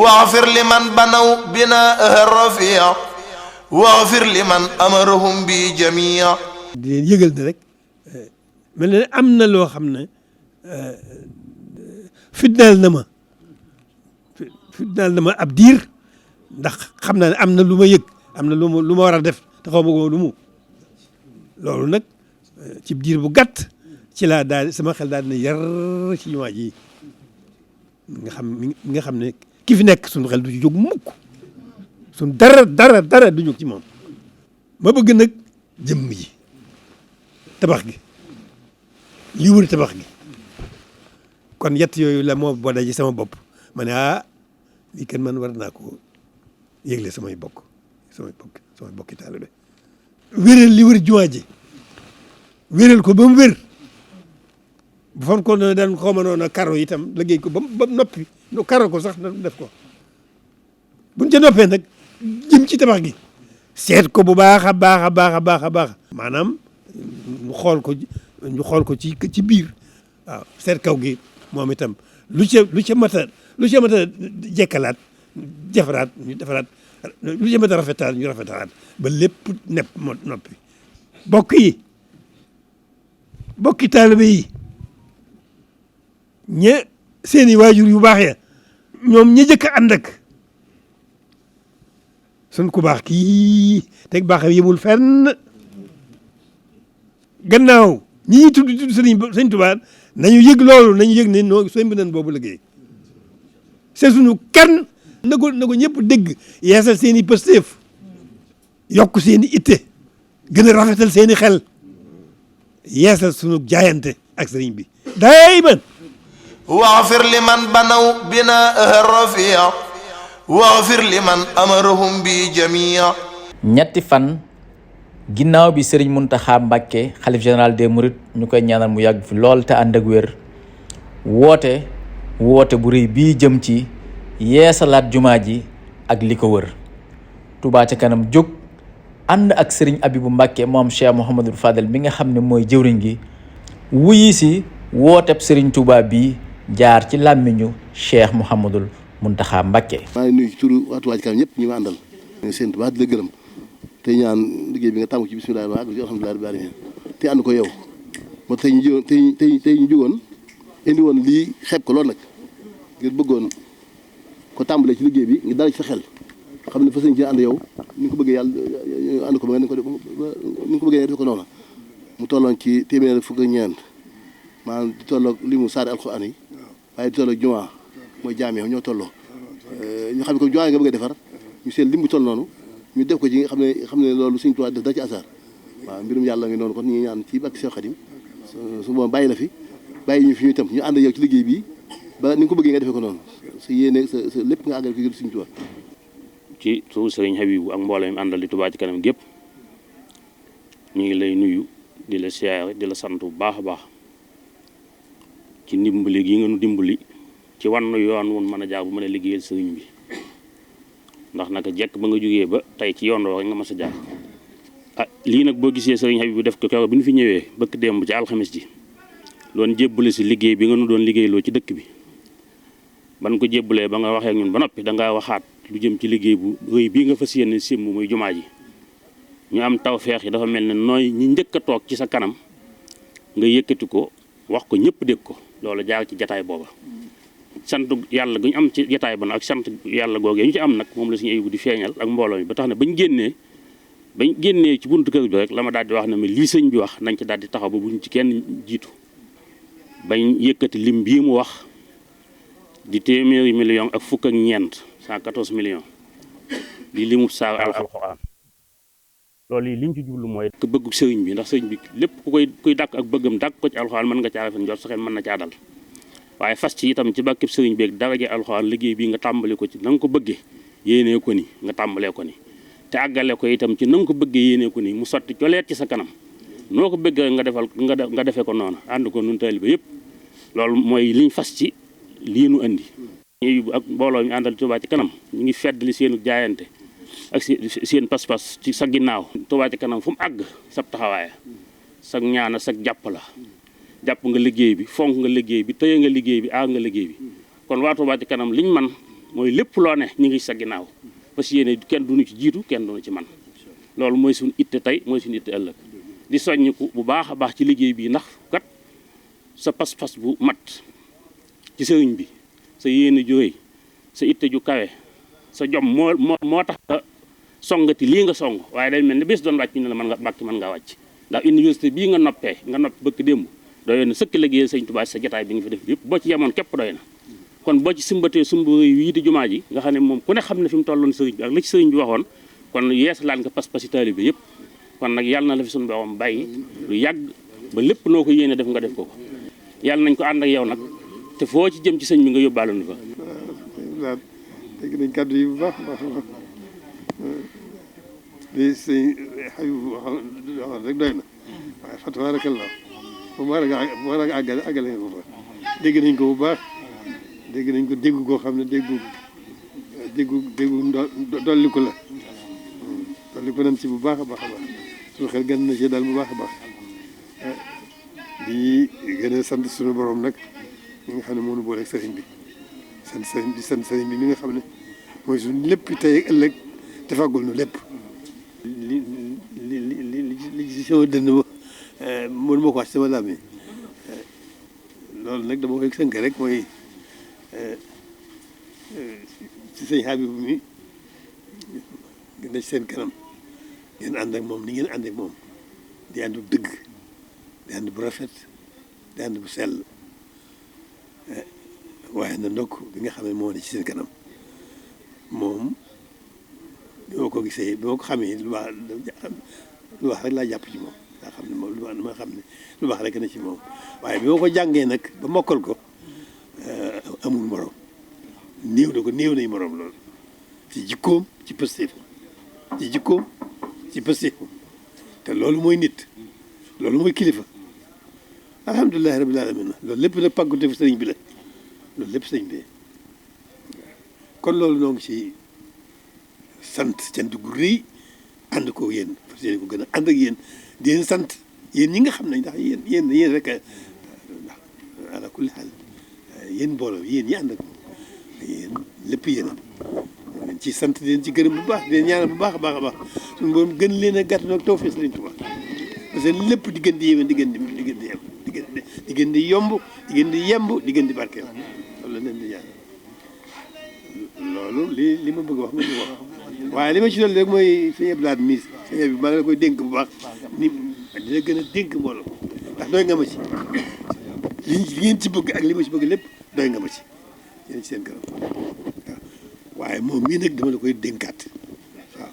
واغفر لمن بنوا بناءها الرفيع واغفر لمن أمرهم بجميع. di leen yëgal ne rek mel na ne am na loo xam ne fitnaal na ma ab diir ndax xam naa ne am na lu ma yëg am na lu ma war a def te xaw ma ko lu mu loolu nag ci diir bu gàtt ci laa daal sama xel daal dina yar ci jumaa ji nga xam ne ki fi nekk suñu xel du ci jóg mukk suñ dara du jóg ci moom ma bëgg nag jëmm ji tabax gi li wër tabax gi kon yett yooyu la moo boo daje sama bopp ma ne lii kenn man war naa ko yëgle samay bokki taalibe wéral li wër jumaa ji wéral ko ba mu wér bu fon ko ne daan xaw ma noonu karo itam liggéey ko ba noppi nu karo ko sax na def ko buñ ca noppee nag jëm ci tabax gi seet ko bu baax a baax maanaam ñu xool ko ci biir waaw seet kaw gi moom itam lu ca mat a jekkalaat defaraat ñu defaraat lu ca mat a rafetaat ñu rafetalaat ba lépp nepp noppi bokki taalibe yi seeni waajur yu baax ya ñoom ñi jëkk a ànd ak sun ku baax kii teg baaxam yemul fenn gannaaw ñi tudd sëñ Tuubaa nañu yëg loolu nañu yëg ne noo sëñ bi nañ boobu liggéey c'est suñu kenn na ko ñëpp dégg yeesal seen i pësteef yokk seen i itte gën a rafetal seen i xel yeesal suñu jaayante ak sëriñ bi dayman واغفر لمن بنوا بناءها الرفيع واغفر لمن أمرهم بجميع. ñetti fan ginnaaw bi sëriñ Muntaxa Mbàkke xalif général des mourides ñu koy ñaanal mu yàgg fi lool te ànd ak wér woote bu rëy bii jëm ci yeesalaat jumaa ji ak li ko wër Touba ca kanam jóg ànd ak sëriñ Abibu Mbàkke moom Cheikh Mouhamadul Fadel mi nga xam ne mooy jëwriñ gi wuyi si wooteb sëriñ Touba bi jaar ci làmmiñu Cheikh Mouhamadul Muntaxa Mbàkke. maa ngi nuyu ci turu waa Touba ca kanam ñëpp ñi ma àndal ñu seen Touba di la gërëm te ñaan liggéey bi nga tàmm ci bismillah wa àgg ci alhamdulilah rabbil alamin te ànd ko yow moo tey ñu jógoon indi woon lii xeeb ko loolu nag ngir bëggoon ko tàmbalee ci liggéey bi ngi dal ci sa xel xam ne fa sëñ ci ànd yow ni nga ko bëggee yàlla ànd ko ba ni nga ko bëggee def ko noonu mu tolloon ci téeméer fukk ak ñeent maanaam di tolloog li mu saari alxuraan yi waaye di tolloog jumaa mooy jaam ñoo tolloo ñu xam ne ko jumaa nga bëgg a defar ñu seen lim bu toll noonu ñu def ko ci nga xam ne loolu suñu tubaab def da ci asaar waaw mbirum yàlla ngi noonu kon ñu ñaan ci bakk Seex Xaadim su boobu bàyyi la fi bàyyi ñu fi ñu itam ñu ànd ak yow ci liggéey bi ba ni nga ko bëggee nga defee ko noonu sa yéene sa lépp nga àggal ko suñu tubaab. ci suuf sëriñ Habibu ak mbooloo mi àndal di Touba ci kanam gépp ñu ngi lay nuyu di la siyaare di la sant bu baax a baax ci ndimbali gi nga nu dimbali ci wannu yoon wun mën a jaar bu mën a liggéeyal sëriñ bi ndax naka jekk ba nga jógee ba tey ci yoon woo nga mas a jaar lii nag boo gisee sëriñ Habibu def ko keroog bi ñu fi ñëwee bëkk démb ci alxamis ji doon jébbale si liggéey bi nga nu doon liggéeyloo ci dëkk bi ban ko jébbalee ba nga waxee ak ñun ba noppi dangaa waxaat lu jëm ci liggéey bu rëy bii nga fas yéene simb muy jumaa ji ñu am tawfeex yi dafa mel ne nooy ñi njëkk a toog ci sa kanam nga yëkkati ko wax ko ñëpp dégg ko loolu jaar ci jataay booba sant yàlla gu ñu am ci jataay ba nag ak sant yàlla googee ñu ci am nag moom la suñu Ayibu di feeñal ak mbooloo mi ba tax ne bañ génnee ci buntu kër bi rek la ma daal di wax ne ma lii sëñ bi wax nañ ci daal di taxaw ba buñ ci kenn jiitu bañ yëkkati lim bii mu wax di téeméeri million ak fukk ak ñeent 114 millions di limu saar alxuraan loolu yi liñ ci jublu mooy ko bëggu sëriñ bi ndax sëriñ bi lépp kuy dàkk ak bëggam dàkk ko ci alxuraan mën nga caa rafet njort sa xel mën na caa dal waaye fas ci itam ci bàkkib sëriñ bi ak daraje alxuraan liggéey bi nga tàmbale ko ci na nga ko bëggee yéenee ko ni nga tàmbalee ko ni te àggale ko itam ci na nga ko bëggee yéenee ko ni mu sotti coleet ci sa kanam noo ko bëggee nga defee ko noonu ànd ko nun taalibe yëpp loolu mooy liñ fas ci lii nu andi ak mbooloo mi àndal Touba ci kanam ñu ngi feddali seenu jaayante ak seen pas-pas ci sa ginnaaw Touba ci kanam fu mu àgg sab taxawaaya sag ñaana sag jàpp la jàpp nga liggéey bi fonk nga liggéey bi tëye nga liggéey bi aar nga liggéey bi kon waa Touba ci kanam liñ man mooy lépp loo ne ñu ngi sa ginnaaw parce que yéene kenn duñu ci jiitu kenn duñu ci man loolu mooy suñu itte tey mooy suñu itte ëllëg di soññiku bu baax a baax ci liggéey bii ndax kat sa pas-pas bu mat ci sëriñ bi sa yéene ju rëy sa itte ju kawe sa jom moo tax nga songati lii nga song waaye day mel ni bés doon wàcc ñu ne la mën nga bàkki mën ngaa wàcc ndax université bii nga noppi bëkk démb doy na sëkk liggéeyal sëñ Tuubaa sa jotaay bi nga fi def yëpp boo ci yemoon képp doy na kon boo ci simbatee sumb wii di jumaa ji nga xam ne moom ku ne xam ne fi mu tolloon sëriñ bi ak la ci sëriñ bi waxoon kon yeesalaat nga pas-pasi taalibe yëpp kon nag yàlla na la fi suñu borom bàyyi lu yàgg ba lépp noo ko yéene def nga def ko yàlla nañ ko ànd ak yow nag te foo ci jëm ci sëñ bi nga yóbbaale nu fa. waaw dégg nañ kàddu yi bu baax a baax li sëñ Habib waxoon rek doy na waaye fa tabarakallah bu ma la nga àggale nga ko fa dégg nañ ko bu baax dégg nañ ko dégg koo xam ne déggu dolli ko la dolli ko nañ ci bu baax a baax a baax suñu xel gën na ci daal bu baax a baax di gën a sant suñu borom nag mi nga xam ne moo nu booleeg sëriñ bi sant sëriñ bi mi nga xam ne mooy suñu lépp tey ak ëllëg te fàggul nu lépp li ci sama dënn ba mënu ma ko wax sama làmmiñ loolu nag dama koy sënk rek mooy ci sëñ Habib mi ngeen ne ci seen kanam ngeen ànd ak moom ni ngeen ànd ak moom di ànd bu dëgg di ànd bu rafet di ànd bu sell waaye na ndokk bi nga xam ne moo ne ci seen kanam moom bi ma ko gisee bi ma ko xamee lu baax rek laa jàpp ci moom daa xam ne moom ma xam ne lu baax rek na ci moom waaye bi ma ko jàngee nag ba mokkal ko amul morom néew nañ morom loolu ci jikkoom ci pëstéefam te loolu mooy nit loolu mooy kilifa alhamdulilahi rabbil alamin loolu lépp nag pàggute fi sëriñ bi la loolu lépp sëriñ bi kon loolu noo ngi ci sant cant gu rëy ànd ko yéen parce que ko gën a ànd ak yéen di leen sant yéen ñi nga xam ne ndax yéen rek ndax ala kulli xaal yéen mbooloo yéen ñi ànd ak yéen lépp yéen a leen ci sant di leen ci gërëm bu baax di leen ñaanal bu baax a baax a baax suñu borom gën leen a gàtt nag tawfeex Sëriñ Tuubaa parce que lépp di gën di yéwén di gën di yomb di gën di yemb di gën di barkeel loolu la leen di ñaan loolu li ma bëgg wax nga ñu wax waaye li ma ci dolli rek mooy sëñ Abdou Lahad mi sëñ bi maa ngi la koy dénk bu baax ni dina gën a dénk mbooloo ndax doy nga ma ci li ngeen ci bëgg ak li ma ci bëgg lépp doy nga ma ci yéen ci seen kanam waaw waaye moom mii nag dama la koy dénkaat waaw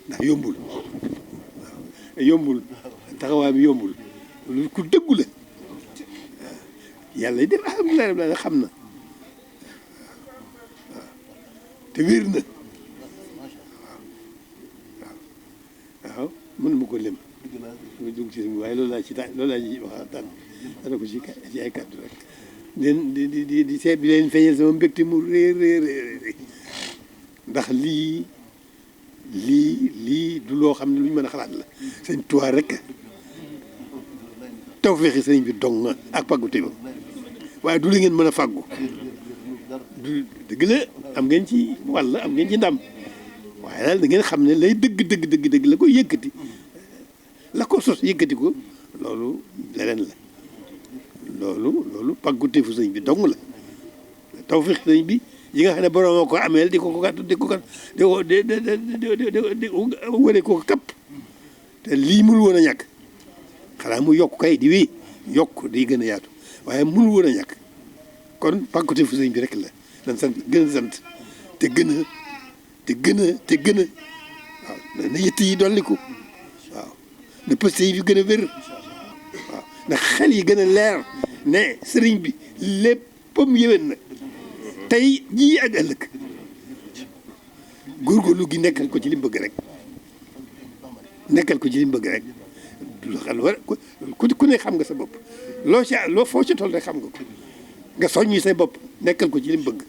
ndax yombul waaw yombul taxawaay bi yombul lu ku dëggu la yàlla def alhamdulilah rabbil alamin xam na waaw te wér na waaw mënu ma ko lem ma dugg ci waaye loolu laa ci waxtaan dana ko ci ay kàddu rek di seet bi leen feeñal sama mbégte mu réer ndax lii du loo xam ne lu ñu mën a xalaat la sëñ Tuubaa rek tawfeexi sëñ bi dong ak pàggu téba waaye du la ngeen mën a fàggu du dëgg la am ngeen ci wàll am ngeen ci ndam waaye daal da ngeen xam ne lay dëgg la ko yëkkati la ko sos yëkkati ko loolu leneen la loolu pàggute fu sëñ bi dong la tawfeex sëñ bi yi nga xam ne borom ko ameel di ko wane ko kapp te lii mënul woon a ñàkk xanaa mu yokk kay di wéy yokk di gën a yaatu waaye mënul woon a ñàkk kon pàggute fu sëñ bi rek la nan sant gën a sant te gën a waaw na yëtt yi dolliku waaw na pëste yi gën a wér waaw na xel yi gën a leer ne sëriñ bi léppam yéwén na tey jii ak ëllëg góorgóorlu gi nekkal ko ci li mu bëgg rek du xam war ku ne xam nga sa bopp loo foo ci toll rek xam nga ko nga soññi say bopp nekkal ko ci li mu bëgg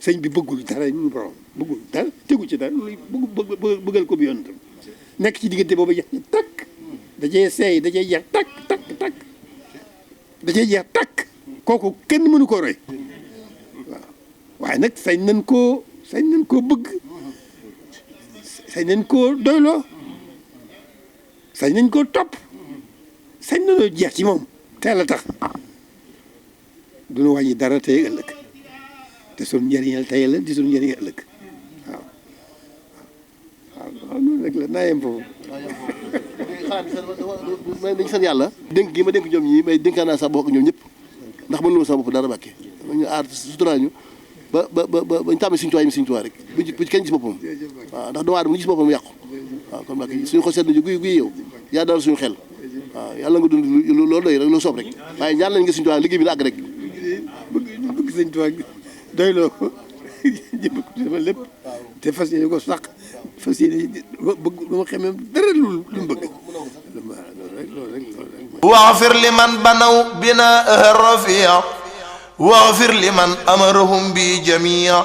sëñ bi bëggul dara ñu borom bëggul dara tegu ci dara lu bëggal ko bi yoon tam nekk ci diggante boobu jeex takk dajee seey dajee jeex takk kooku kenn mënu ko roy waaye nag sañ nañ koo bëgg sañ nañ koo doyloo sañ nañ koo topp sañ nañoo jeex ci moom teel a tax duñu wàññi dara tey ëllëg te suñu njëriñal tey la di suñu njëriñal ëllëg waaw noonu rek la naa yem foofu. may dañ sant yàlla dénk gi ma dénk ñoom ñii may dénkaan naa sax bokk ñoom ñëpp ndax mën loolu sax bopp dara bàkke ñu aar suturaal ñu ba bañ tàmmee suñu tuwaay mi suñu tuwaay rek bu ci kenn gis boppam waaw ndax doomu aadama mu gis boppam yàqu waaw kon bàkke suñu xol seet nañu guy yow yaa dalal suñu xel waaw yàlla nga dund loolu doy rek loo soob rek waaye ñaan lañ nga suñu tuwaay liggéey bi na àgg rek bëgg suñu tuwaay doyloo ko jëpp ko sama lépp te fas yéene ko sàq fas yéene bëgg lu ma xamee dara lu mu bëgg واغفر لمن بنوا بناءها الرفيع واغفر لمن أمرهم بجميع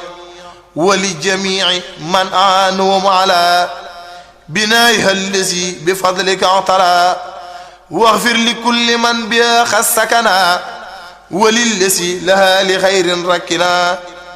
ولجميع من أعانهم على بنائها الذي بفضلك اعتلى واغفر لكل من بها خسكنا وللذي لها لخير ركنا